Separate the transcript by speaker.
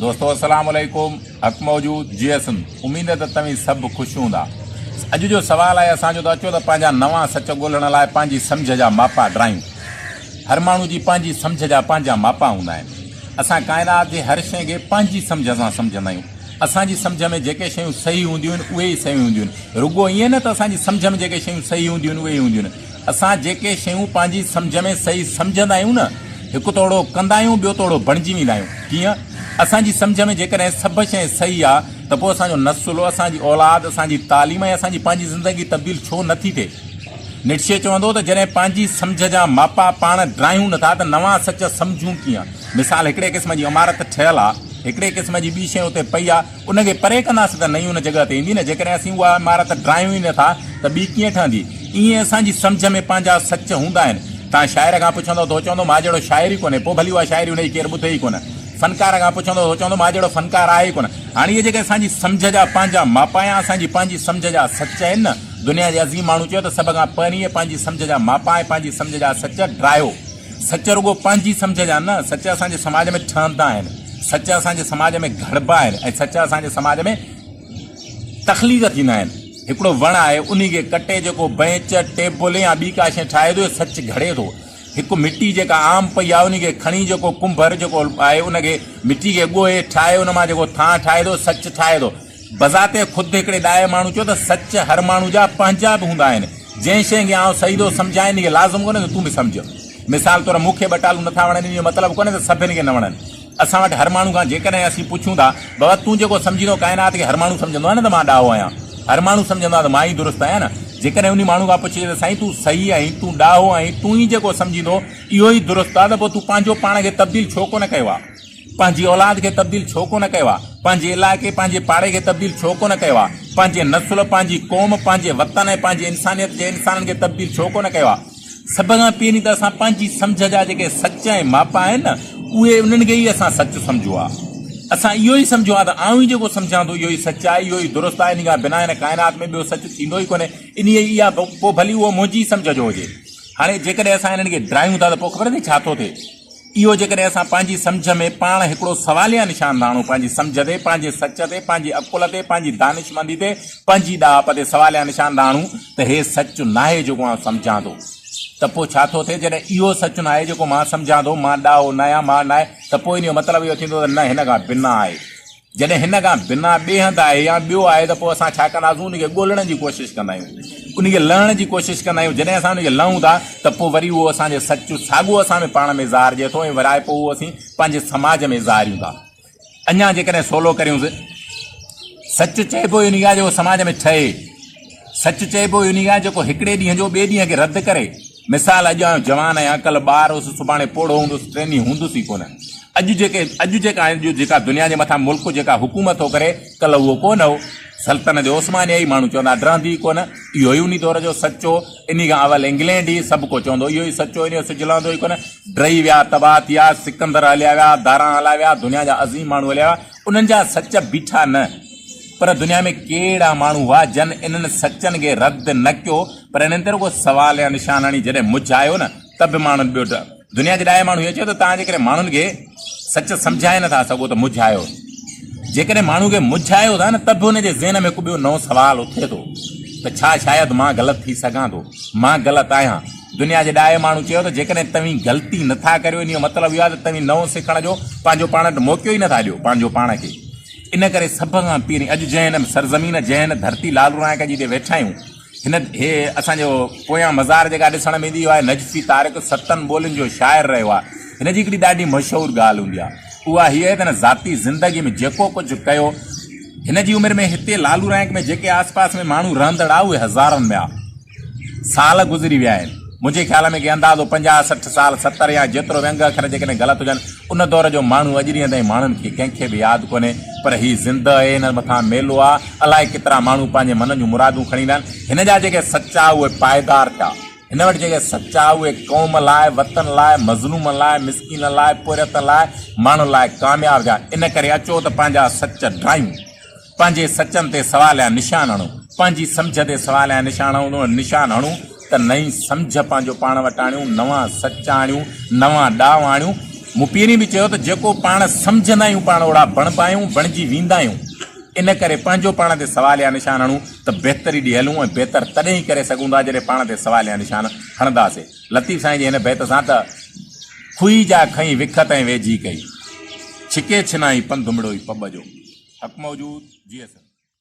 Speaker 1: دوستو السلام عليڪم حق موجود جي سنڌ اميد ته توهين سڀ خوش هوندا اڄ جو سوال آهي اسان جو ته اچو ته پنهنجا نوان سچ ڳولڻ لاء پنهنجي سمجهه جا ماپا ڊرايون هر ماڻهو جي پنهنجي سمجهه جا پنهنجا ماپا هوندا آهن اسان ڪائنات جي هر شيء کي پنهنجي سمجهه سان سمجهندا آهيون اسان جي سمجهه ۾ جيڪي شيون صحيح هونديون آهن اهي ئي صحيح هونديون آهن رڳو ائين نه ته اسان جي سمجهه ۾ جيڪي شيون صحيح هونديون آهن اهي ئي هونديون آهن اسان جيڪي شيون پنهنجي سمجهه ۾ صحيح سمجهندا آهيون نه، هڪ ته اهڙو ڪندا آهيون ٻيو ته اهڙو بڻجي ويندا آهيون. ڪيئن؟ اسان جي سمجهه ۾ جيڪڏهن سڀ شيء صحيح آ ته پوء اسان جو نسل، اسان جي اولاد، اسان جي تعليم ۽ اسان جي پنهنجي زندگي تبديل ڇو نه ٿي ٿئي؟ نٽشي چوندو هو ته جڏهن پنهنجي سمجهه جا ماپا پاڻ ڊاهيون نه ٿا ته نوان سچ سمجهون ڪيئن؟ مثال هڪڙي قسم جي عمارت ٺهيل آ، هڪڙي قسم جي ٻي شيء اتي پئي آ، ان کي پري ڪنداسين ته نئين ان جڳهه تي ايندي نه، جيڪڏهن اسين اها عمارت ڊاهيون ئي نه ٿا ته ٻي ڪيئن ٺهندي؟ ائين اسان جي سمجهه ۾ پنهنجا سچ هوندا آهن. توهان شاعر کان پڇندؤ ته هو چوندو مان جهڙو شاعر ئي ڪونهي، پوء ڀلي اها شاعري ان جي ڪير ٻڌي ئي ڪونه. فنڪار کان پڇندؤ ته هو چوندو مان جهڙو فنڪار آهي ئي ڪونه. هاڻي اهي جيڪي اسان جي سمجهه جا پنهنجا ماپا يا اسان جي پنهنجي سمجهه جا سچ آهن نه، دنيا جي عظيم ماڻهو چيو ته سڀ کان پهرين اهي پنهنجي سمجهه جا ماپا ۽ پنهنجي سمجهه جا سچ ڊاهيو. سچ رڳو پنهنجي سمجهه جا نه، سچ اسان جي سماج ۾ ٺهندا آهن، سچ اسان جي سماج ۾ گهڙبا آهن ۽ سچ اسان جي سماج ۾ تخليق ٿيندا آهن. هڪڙو وڻ آهي، انهي کي ڪٽي جيڪو بئنچ، ٽيبل يا ٻي ڪا شيء ٺاهي ٿو، اهو سچ گهڙي ٿو. هڪ مٽي جيڪا عام پئي آهي، انهي کي کڻي جيڪو ڪنڀر جيڪو آهي، ان کي مٽي کي ڳوهي ٺاهي ان مان جيڪو ٿانء ٺاهي ٿو، سچ ٺاهي ٿو. بذات خود هڪڙي ڏاهي ماڻهو چيو ته سچ هر ماڻهو جا پنهنجا به هوندا آهن. جنهن شيء کي آئون صحيح ٿو سمجهان ان کي لازم ڪونهي ته تون به سمجهه. مثال طور مون کي ٻٽالون نٿا وڻن ان جو مطلب ڪونهي ته سڀن کي نه وڻن. اسان وٽ هر ماڻهو کان جيڪڏهن اسين پڇون ٿا بابا تون جيڪو سمجهين ٿو ڪائنات کي هر ماڻهو سمجهندو آهي نه ته مان ڏاهو آهيان. هر ماڻهو سمجهندو آهي ته مان ئي درست آهيان نه. جيڪڏهن انهي ماڻهو کان پڇجي ته سائين تون صحيح آهين، تون ڏاهو آهين، تون ئي جيڪو سمجهين ٿو اهو ئي درست آهي ته پوء تون پنهنجو پاڻ کي تبديل ڇو ڪونه ڪيو آهي؟ پنهنجي اولاد کي تبديل ڇو ڪونه ڪيو آ؟ پنهنجي علائقي، پنهنجي پاڙي کي تبديل ڇو ڪونه ڪيو آ؟ پنهنجي نسل، پنهنجي قوم، پنهنجي وطن ۽ پنهنجي انسانيت جي انسانن کي تبديل ڇو ڪونه ڪيو آ؟ سڀ کان پهرين ته اسان پنهنجي سمجهه جا جيڪي سچ ۽ ماپا آهن نه، اهي انهن کي ئي اسان سچ سمجهيو آ. اسان اهو ئي سمجهيو آ ته آئون ئي جيڪو سمجهان ٿو اهو ئي سچ آهي، اهو ئي درست آهي، انهي کان بنا هن ڪائنات ۾ ٻيو سچ ٿيندو ئي ڪونهي. انهيء ئي اها پوء ڀلي اهو منهنجي سمجهه جو هجي. هاڻي جيڪڏهن اسان انهن کي ڊاهيون ٿا ته پوء خبر اٿئي ڇا ٿو ٿئي؟ اهو جيڪڏهن اسان پنهنجي سمجهه ۾ پاڻ هڪڙو سواليه نشان ٿا آڻون، پنهنجي سمجهه تي، پنهنجي سچ تي، پنهنجي عقل تي، پنهنجي دانشمندي تي، پنهنجي ڏاهپ تي سواليه نشان ٿا آڻون ته هي سچ ناهي جيڪو آئون سمجهان ٿو ته پوء ڇا ٿو ٿئي؟ جڏهن اهو سچ ناهي جيڪو مان سمجهان ٿو، مان ڏاهو ناهيان، مان ناهي ته پوء ان جو مطلب اهو ٿيندو ته نه هن کان بنا آهي. جڏهن هن کان بنا ٻئي هنڌ آهي يا ٻيو آهي ته پوء اسان ڇا ڪنداسون؟ ان کي ڳولڻ جي ڪوشش ڪندا آهيون، ان کي لهڻ جي ڪوشش ڪندا آهيون. جڏهن اسان ان کي لهون ٿا ته پوء وري اهو اسان جي سچ ساڳو اسان ۾ پاڻ ۾ ظاهرجي ٿو ۽ ورائي پوء اهو اسين پنهنجي سماج ۾ ظاهريون ٿا. اڃا جيڪڏهن سولو ڪريونس، سچ چئبو ئي انهي کي آهي جيڪو سماج ۾ ٺهي. سچ چئبو ئي انهي کي آهي جيڪو هڪڙي ڏينهن جو ٻئي ڏينهن کي رد ڪري. مثال اڄ آئون جوان آهيان، ڪلهه ٻار هوس، سڀاڻي پوڙهو هوندس، ٽئين ڏينهن هوندس ئي ڪونه. اڄ جيڪي اڄ جيڪا اڄ جيڪا دنيا جي مٿان ملڪ جيڪا حڪومت ٿو ڪري، ڪلهه اهو ڪونه هو. سلطنت عثمانيه ئي ماڻهو چوندا ڊهندي ئي ڪونه. اهو ئي انهي دور جو سچ هو. انهي کان اول انگلينڊ ئي، سڀ ڪو چوندو اهو ئي سچ هو، انهي جو سج لهندو ئي ڪونه. ڊهي ويا، تباهه ٿي ويا، سڪندر هليا ويا، داران هليا ويا، دنيا جا عظيم ماڻهو هليا ويا، انهن جا سچ بيٺا نه. پر دنيا ۾ ڪهڙا ماڻهو هئا جن انهن سچن کي رد نه ڪيو پر انهن تي رڳو سوال يا نشان هڻي جڏهن مجهايو نه ته به ماڻهن ٻيو دنيا جي ڏاهي ماڻهو اهو چيو ته توهان جيڪڏهن ماڻهن کي سچ سمجهائي نٿا سگهو ته مجهايو. جيڪڏهن ماڻهو کي مجهايو ٿا نه ته به ان جي ذهن ۾ هڪ ٻيو نئون سوال اٿي ٿو ته ڇا شايد مان غلط ٿي سگهان ٿو؟ مان غلط آهيان؟ دنيا جي ڏاهي ماڻهو چيو ته جيڪڏهن توهين غلطي نٿا ڪريو ان جو مطلب اهو آهي ته توهين نئون سکڻ جو پنهنجو پاڻ وٽ موقعو ئي نٿا ڏيو پنهنجو پاڻ کي. ان ڪري سڀ کان پهرين اڄ جنهن هن سرزمين، جنهن هن ڌرتي لال رانئڪ جي تي ويٺا آهيون، هن هي اسان جو پويان مزار جيڪا ڏسڻ ۾ ايندي اهو آهي نجفي طارق ستن ٻولين جو شاعر رهيو آهي. هن جي هڪڙي ڏاڍي مشهور ڳالهه هوندي آهي اها هيء آهي ته هن ذاتي زندگي ۾ جيڪو ڪجهه ڪيو، هن جي عمر ۾ هتي لالو رانئڪ ۾ جيڪي آس پاس ۾ ماڻهو رهندڙ آ اهي هزارن ۾ آ. سال گذري ويا آهن. منهنجي خيال ۾ ڪي اندازو 50، 60 سال، 70 يا جيترو به انگ اکر جيڪڏهن غلط هجن، ان دور جو ماڻهو اڄ ڏينهن تائين ماڻهن کي ڪنهن کي به ياد ڪونهي، پر هي زنده اهي، هن مٿان ميلو آ، الائي ڪيترا ماڻهو پنهنجي من جون مرادون کڻي ايندا آهن. هن جا جيڪي سچا اهي پائيدار ٿيا. هن وٽ جيڪي سچا اهي قوم لاء، وطن لاء، مظلومن لاء، مسڪينن لاء، پورهيتن لاء، ماڻهن لاء ڪامياب ٿيا. ان ڪري اچو ته پنهنجا سچ ڊاهيون. پنهنجي سچن تي سواليا نشان هڻون، پنهنجي سمجهه تي سواليا نشان هڻون، نشان هڻون ته نئين سمجهه پنهنجو پاڻ وٽ آڻيون، نوان سچ آڻيون، نوان ڏانء آڻيون. مون پهرين به چيو ته جيڪو پاڻ سمجهندا آهيون پاڻ اوڙا بڻبا آهيون، بڻجي ويندا آهيون. ان ڪري پنهنجو پاڻ تي سواليا نشان هڻون ته بهتري ڏي هلون ۽ بهتر تڏهن ئي ڪري سگهون ٿا جڏهن پاڻ تي سواليا نشان هڻنداسين. لطيف سائين جي هن بيت سان ته، کوهي جا کنئي وک تنهن ويجهي ڪئي، ڇڪي ڇنائين پنڌ مڙوئي پٻ جو. حق موجود، جيئي سنڌ.